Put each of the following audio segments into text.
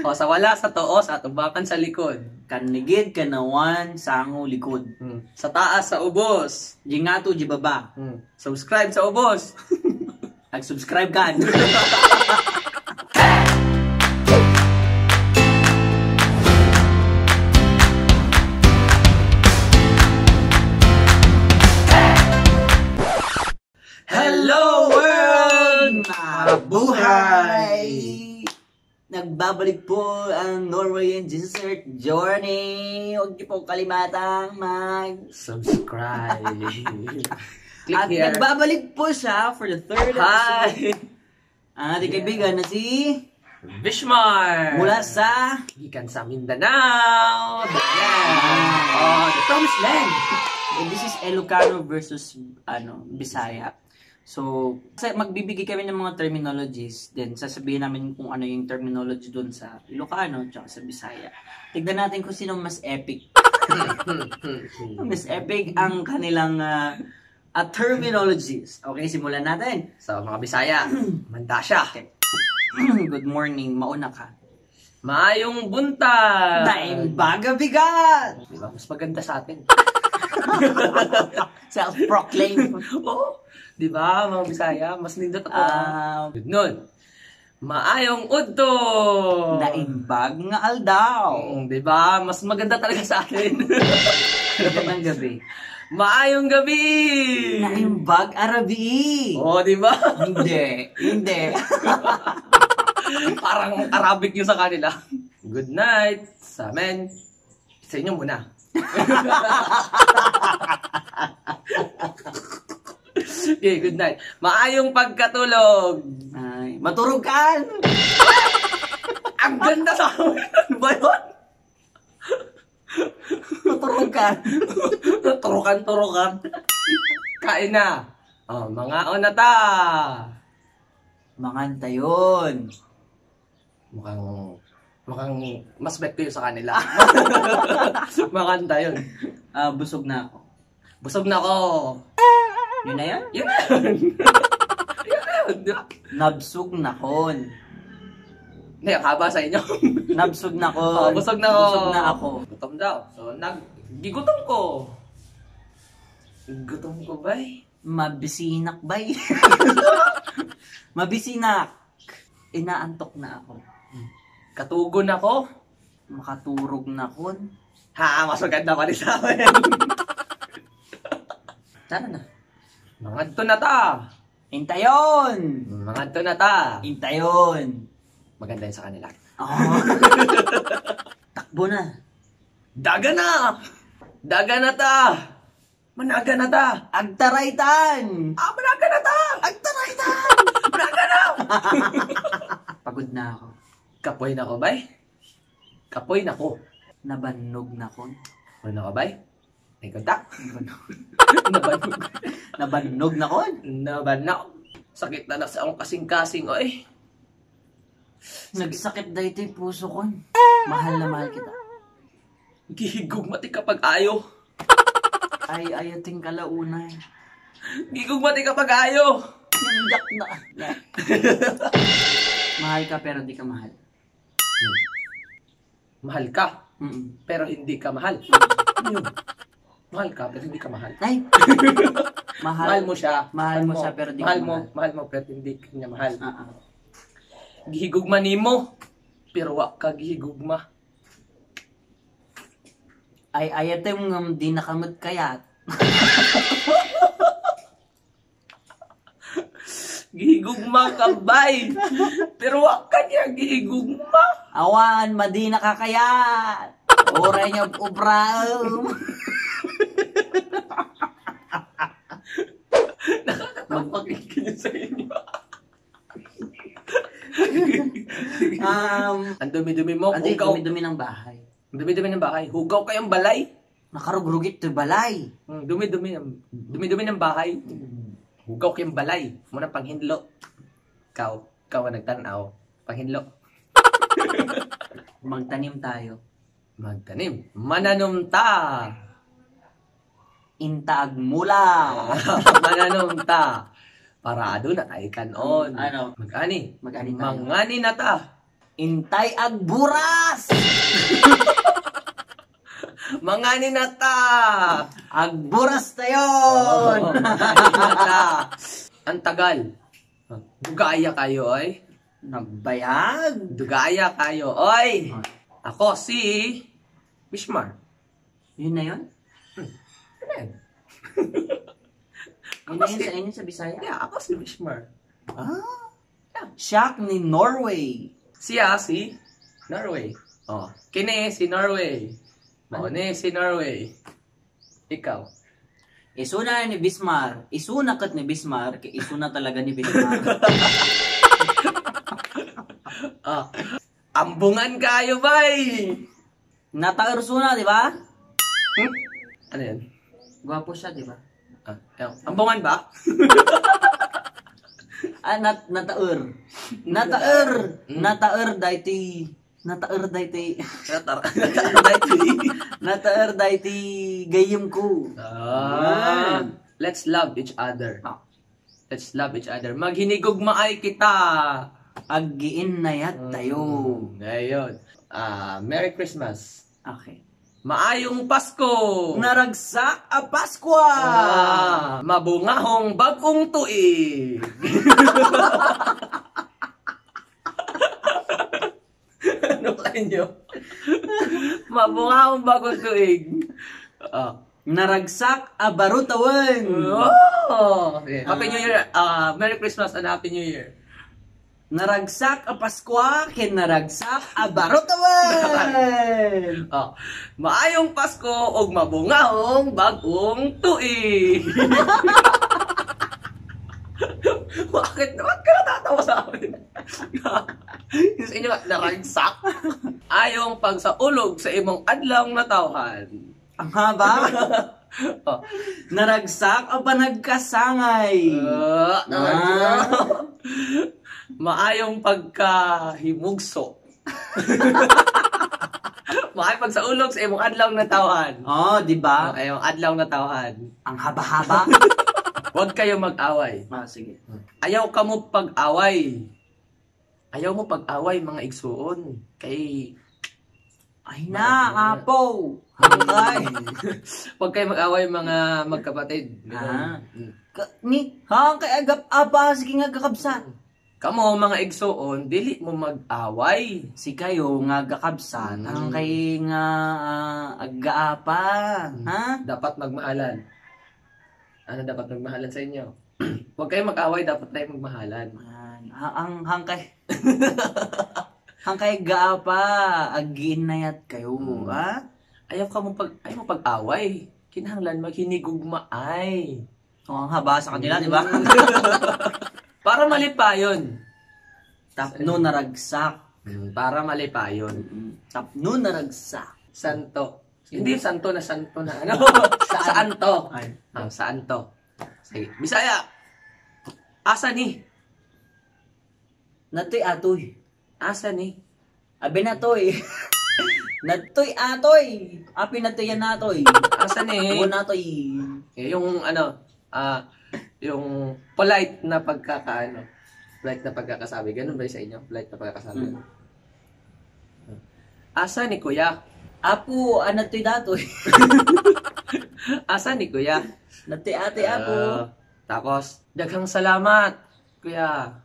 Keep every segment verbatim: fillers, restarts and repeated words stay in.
O, sa wala, sa tuos, atubangan sa likod. Kannigid, kanawan, sango, likod. Hmm. Sa taas, sa ubos. Di ngato, di baba. Hmm. Subscribe sa ubos. Ag-subscribe kan. Hello, world! Mabuhay! Nagbabalik po ang Norwegian Dessert Journey. Huwag niyo po kalimatang mag Subscribe. Click At here. Nagbabalik po siya for the third episode. Hi! Ang ating Yeah. kaibigan na si Bishmar! Mula sa Gikan sa Mindanao! Yan! Oh, the promised land! And this is Ilocano versus, ano, Bisaya. So, sa magbibigay kami ng mga terminologies, then sasabihin namin kung ano yung terminology doon sa Ilocano tsaka sa Bisaya. Tignan natin kung sino mas epic. Mas epic ang kanilang, ah, ah, terminologies. Okay, simulan natin. So, mga Bisaya, manda siya. Okay. Good morning, mauna ka. Maayong buntag! Naimbag a bigat! Di ba? Mas maganda sa atin. Self-proclaim. Oo. Di ba, mga Bisaya? Mas nindot ako. Ah. Good noon. Maayong udto! Naimbag nga aldaw. Mm, di ba? Mas maganda talaga sa atin. Magandang gabi. Maayong gabi! Naimbag a rabii. Oh, di ba? Hindi. Hindi. Parang Arabic yung sa kanila. Good night sa amin. Sa inyo muna. Okay, good night. Maayong pagkatulog. Ay, maturog kan! Ang ganda sa amin. Ano ba yun? Maturog kan. Turukan, turukan. Kain na. Oh, mangaon na ta. Mangan tayon. Mukhang, mukhang mas bet ko yun sa kanila. Mangan tayon. Ah, busog na ako. Busog na ako. Yun na yan? Yun na yun. Yun na yun, di ba? Nabsog na kon. Hindi, ang haba sa inyo. Nabsog na kon. Oh, busog na ako. Busog na ako. Gutom daw. So, nag-, gigutom ko. Gutom ko, bay. Mabisinak, bay. Mabisinak. Inaantok na ako. Katugon ako. Makaturog na kon. Ha, mas maganda pa rin sa akin. Tara na. Mangadto na ta. Intayon! Mangadto na ta. Intayon! Maganda yun sa kanila. Oh. Takbo na. Daga na! Daga na ta! Managa na ta! Agtaraytan! Ah, managa na ta! Agtaraytan! Managa na! Pagod na ako. Kapoy na ko, bay. Kapoy na ko. Nabannog na kon. Kapoy na ko, bay. Ay, kanta? Nabannog. Nabannog. Nabannog na kon. Nabannog. Sakit na na sa akong kasing-kasing, oy. Nagsakit daytoy puso kon. Mahal na mahal kita. Gihigugma ti kapag-ayo. Ay, ayating kalaunay. Gihigugma ti kapag-ayo. Sindak na. Mahal ka pero di ka mahal. Mahal ka, Mm-mm. pero hindi ka mahal. Ano yun? Mahal ka, pero hindi ka mahal. Ay! Mahal, Mahal mo siya. mahal mo Mahal siya, pero di mahal ka mo, mahal. mahal mo, pero hindi ka niya mahal. Ah, ah. Gihigugma nimo, pero wa ka gihigugma. Ay, ayatem ngem di na ka met kayat. Gihigugma ka, bay. Pero wa ka niya gihigugma. Awan, madi na ka kayat. Uray niya ubraem. Nakakatawa pakinggan yun sa inyo. Um, Ang dumi-dumi mo, ang hugaw. dumi-dumi ng bahay. Ang dumi-dumi ng bahay. Hugaw kayong balay. Nakarugrugit to balay. Hmm, dumi-dumi ng, dumi-dumi ng bahay. Hugaw kayong balay. Muna panghinlo. Ikaw, ikaw ang nagtanaw. Panghinlo. Magtanim tayo. Magtanim. Mananom ta. Inta agmula. Mananom ta. Para adu na tayo kanon. Ano? Mag-ani. Mag-ani tayo. Mangani na ta. Intay agburas! Manganinata! Agburas tayon! Oo, manganinata! Ang tagal. Dugaya kayo, oy. Nagbayag. Dugaya kayo, oy. Ah. Ako si Bismar. Yun na yun? Hmm. Ano yun? Yun Ako na yun si sa inyo sa Bisaya? Yeah, ako si Bismar. Ah? Yeah. Siya ni Norway. Siya si Norway. Oh, kini si Norway. Oh, ni si Norway. Ikaw. Isuna ni Bismar. Isuna ket ni Bismar. Kay isuna talaga ni Bismar. Ah. Ambungan kayo, bay! Nataer suna, di ba? Hmm? Ano yan? Gwapo siya, di ba? Ah, yan. Ambungan ba? Ah, nat nataer. Nataer. Mm. Nataer daytoy. Nataer daytoy. Nataer, nataer daytoy. Nataer daytoy gayyem ko. Ah. Ayan. Let's love each other. Ah. Let's love each other. Maghinigugmaay kita. Aggiinnayat tayo. Mm, ayun. Ah, Merry Christmas. Okay. Maayong Pasko! Naragsak a Paskwa! Ah, mabungahong bag-ong tuig! Ano kayo? Mabungahong bag-ong tuig. Ah. Naragsak a baro tawen. Oh! Yeah. Happy New Year. Ah, Merry Christmas and Happy New Year. Naragsak a Paskwa ken naragsak a baro tawen. Oh. Maayong Pasko ug mabungahong bag-ong tuig. Bakit? Ba't ka natatawa sa amin? Yung sa inyo nga, naragsak? Ayong pagsaulog sa imong adlaw nga tawhan. Ang haba. Oh. Naragsak a panagkasangay. Ah, naragsak. Ah. Maayong pagkahimugso. Maayong pagsaulog sa imong adlaw nga tawhan. Oh, di ba? Ang imong adlaw nga tawhan. Ang haba-haba. Huwag kayo mag-away. Ah, sige. Ayaw kamo pag-away. Ayaw mo pag-away, mga igsuon. Kay Ay na, mga apo. Hangkay. Huwag kayo mag-away, mga magkapatid. Ganun. Ah. Mm. Ka-, ni, hangkay agap-apa, sige nga kakabsat. Kamo, mga igsuon, dili mo mag-away. Si kayo nga kakabsat, Mm. hangkay nga, ah, aggaapa, Mm. ha? Dapat magmahalan. Ano dapat magmahalan sa inyo? Huwag kayong mag-away, dapat tayo magmahalan. Yan. Ha-, ang hangkay, hangkay gaapa, aggiinnayat kayo, Mm. ha? Ayaw ka mo pag, ayaw mo pag-away. Kinahanglan maghinigugmaay. Oh, ang haba sa kanila, di ba? Mm. Para malipayon. Tapno naragsak. Mm, para malipayon. Mm, tapno naragsak. Santo. Hindi yung santo na santo na ano. Sa anto. Ay. Ah, sa anto. Sige. Bisaya. Asa ni? Natoy atoy. Asa ni? Abi natoy. Natoy atoy. Api natoy yan natoy. Asa ni? Oo, natoy. Eh, yung ano, ah, yung polite na pagkakaano. Polite na pagkakasabi. Ganun ba yung sa inyo? Polite na pagkakasabi. Hmm. Asa ni Kuya? Apo, anatoy datoy. Asa ni Kuya? Natoy atoy, apo. Ah, tapos, daghang salamat, Kuya.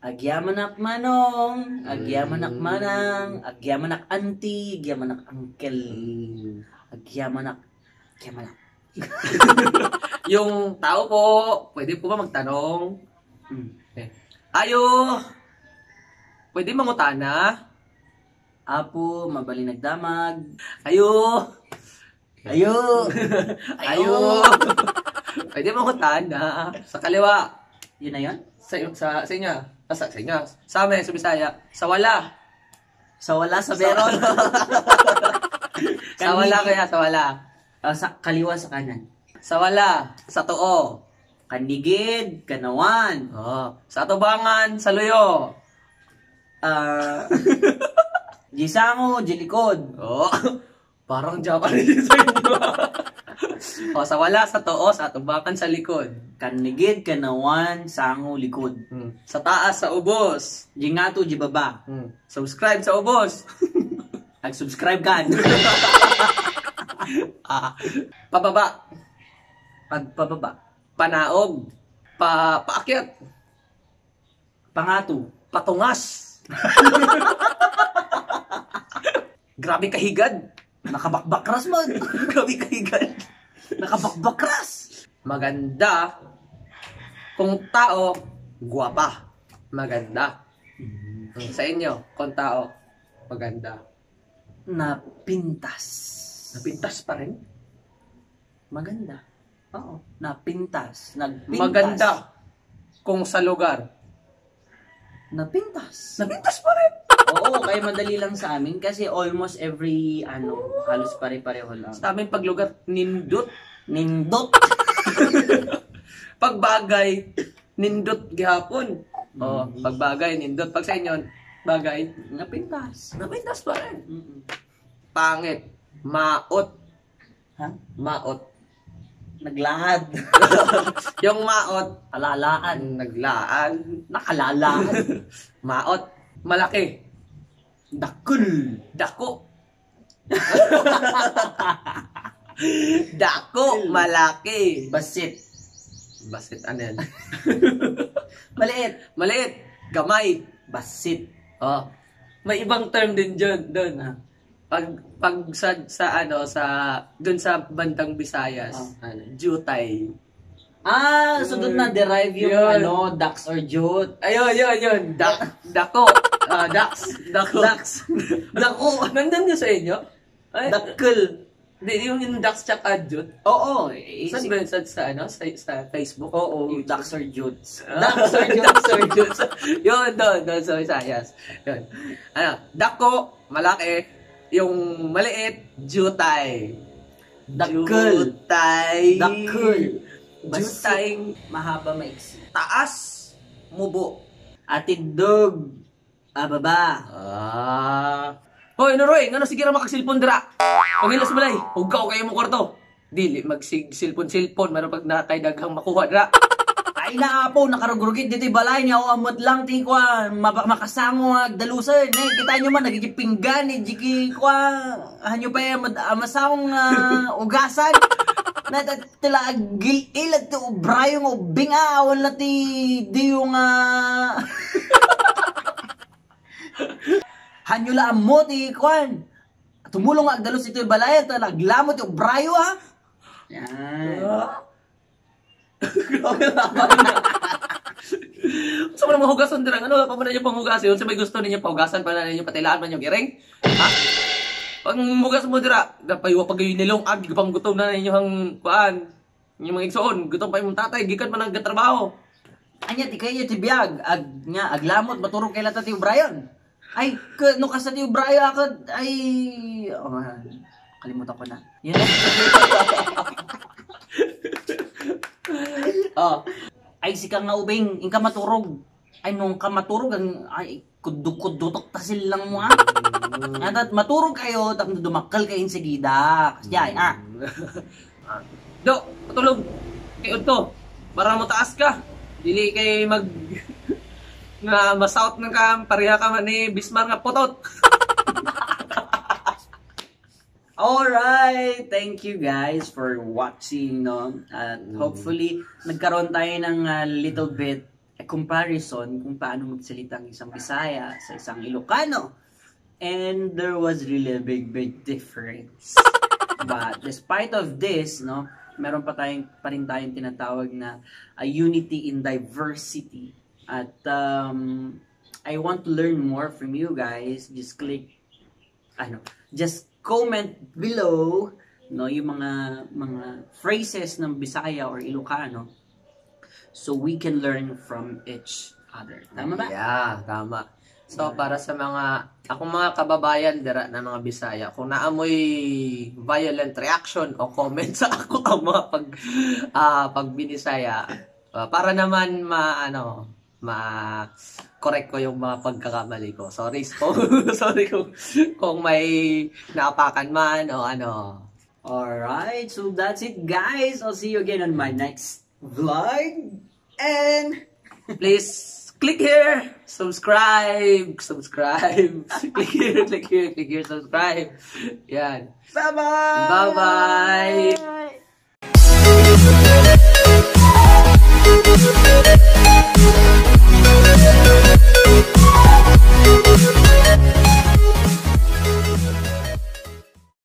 Agyamanak manong, agyamanak Mm. manang, agyamanak auntie, agyamanak uncle. Mm. Agyamanak, agyamanak. Yung tao po, pwede po ba magtanong? Mm. Eh, ayo, pwede mangutana? Apo, mabalin nagdamag. Ayo. Ayo. Ayo. Ayo. Pwede mangutana. Sa kaliwa. Yun na yun? Sa, sa, sa inyo. Ah, sa, sa inyo. Sa amin, sa Bisaya. Sa wala. Sa wala, sa meron. Sa wala, Kanigi. Kaya sa wala. Ah, sa kaliwa, sa kanan. Sa wala, sa tuo. Kanigid, kanawan. Oh. Sa atubangan, sa luyo. Ah, gisango, gilikod. Oh. Parang Japanese sa inyo. O, sa wala, sa tuo, sa atubangan, sa likod. Kannigid, kanawan, sango, likod. Hmm. Sa taas, sa ubos. Di ngato, di baba. Hmm. Subscribe sa ubos. Nag-subscribe ka. Ah, pababa. Pagpababa. Panaog. Pa, paakyat. Pangato. Patungas. Grabe kahigad. Nakabakbakras man. Grabe kahigad. Nakabakbakras. Maganda kung tao, guwapa. Maganda. Mm. Sa inyo, kung tao, maganda. Napintas. Napintas pa rin? Maganda. Oo. Napintas. Nagpintas. Maganda kung sa lugar. Napintas. Napintas pa rin. Oo, kaya madali lang sa amin kasi almost every, ano, halos pare-pareho lang. Sa amin pag lugar, nindot. Nindot. Pag bagay, nindot gihapon. Oo, mm, pag bagay, nindot. Pag sa inyo, bagay, napintas. Napintas pa rin. Mm-mm. Pangit, maot. Ha? Maot. Naglahad. Yung maot. Alalaan. Naglaan. Nakalalaan. Maot. Malaki. Dakkel. Dako. Dako, malaki. Basit. Basit, ano yan? Maliit. Maliit. Gamay. Basit. Oh. May ibang term din dyan, doon. Ah. Pag, pag sa, sa ano, sa, dun sa bandang Visayas, ah, ano, jutay. Ah, so dun na-derive yung, yun, ano, daks or jut. Ayun, yun, yun. Dak-, dako. Ah, daks. Dako. Daks. Dako. Nandun yun sa inyo? Ay, dakkel. Di, yung, yung daks tsaka jut. Oo. Eh, saan ba yun? Sa, sa, ano, sa, sa Facebook? Oo, YouTube? Daks or juts. Ah. Daks or juts. Daks or juts. Yun, doon, doon sa Visayas. Yun. Ano, dako, malaki. Yung maliit, jutay. Dakkel. Jutay. Dakkel. Jutay. Basit. Mahaba, maiksi. Taas, mubo. Atindog. Ah, baba. Ah. Hoy, Noroy, ngano sige ra makagselpon dira? Paghilas balay, ugkaw kayo mo kwarto. Dili, magsig-, selpon-selpon, mano pag nakay daghang makuha dira. Ay, naapo, nakarugrugit dito'y balay niya, o, amot lang, ti, kwa, mapa-, makasango nga agdalusen. Eh, kita nyo man, nagigipinggan, eh, jiki, kwa, hanyo pa, eh, mad-, ah, masango nga ugasan. Na, ta-, tila, agil-il, at ti ubrayo nga ubing, ah, awan na ti, diyo nga. Hanyo la ammo ti kuan. Tumulong nga agdalus itoy balay, ta naglamot ti ubrayo, ha? Yan. Ah. Grabe naman. Sa mga hugasan dira, ano, wala pa man ninyo panghugasan, sa may gusto ninyo pahugasan, pa ninyo patilaan man yung iring? Ha? Panghugas mo dira, gapay wa pag nilong, ag, panggutom na ninyo hang, kuan. Yung mga igsoon, gutom pa yung tatay, gikan pa nagtrabaho. Anya, ti kayo ti biag, ag, nga, aglamot, maturog kay lata ti Brian. Ay, ke-, no kasta ti Brian, akad, ay, oh, kalimutan ko na. Yan. Oh. Ay, sika nga ubing, inka maturog. Ay, nung ka maturog, ang, ay, kuddo-kuddo tok tasil lang mo, ha? Mm. Nga, tat-, maturog kayo, tapos dumakkel kayo insegida. Kasi, ay, ah. Mm. Ah. Do, patulog. Kay udto. Para mo taas ka. Dili kay mag-, nga masaot na ka, pareha ka man ni Bismar nga putot. Alright, thank you guys for watching, no? At, mm, hopefully, nagkaroon tayo ng, ah, little bit a comparison kung paano magsalita ang isang Bisaya sa isang Ilocano. And there was really a big, big difference. But despite of this, no, meron pa tayong, pa rin tayong tinatawag na a unity in diversity. At, um, I want to learn more from you guys. Just click ano, just comment below, no, yung mga, mga phrases ng Bisaya or Ilocano, so we can learn from each other. Tama ba? Yeah, tama. So, yeah, para sa mga, akong mga kababayan dira na mga Bisaya, kung naamoy violent reaction o comment sa ako ang mga pag, ah, pagbinisaya, ah, para naman ma-, ano, ma-correct ko yung mga pagkakamali ko. Sorry kung, sorry kung, kung may naapakan man o ano. Alright, so that's it, guys. I'll see you again on my next Vlog and please click here, subscribe, subscribe. Click here, click here, click here, subscribe. Yan. Bye-bye. Bye-bye.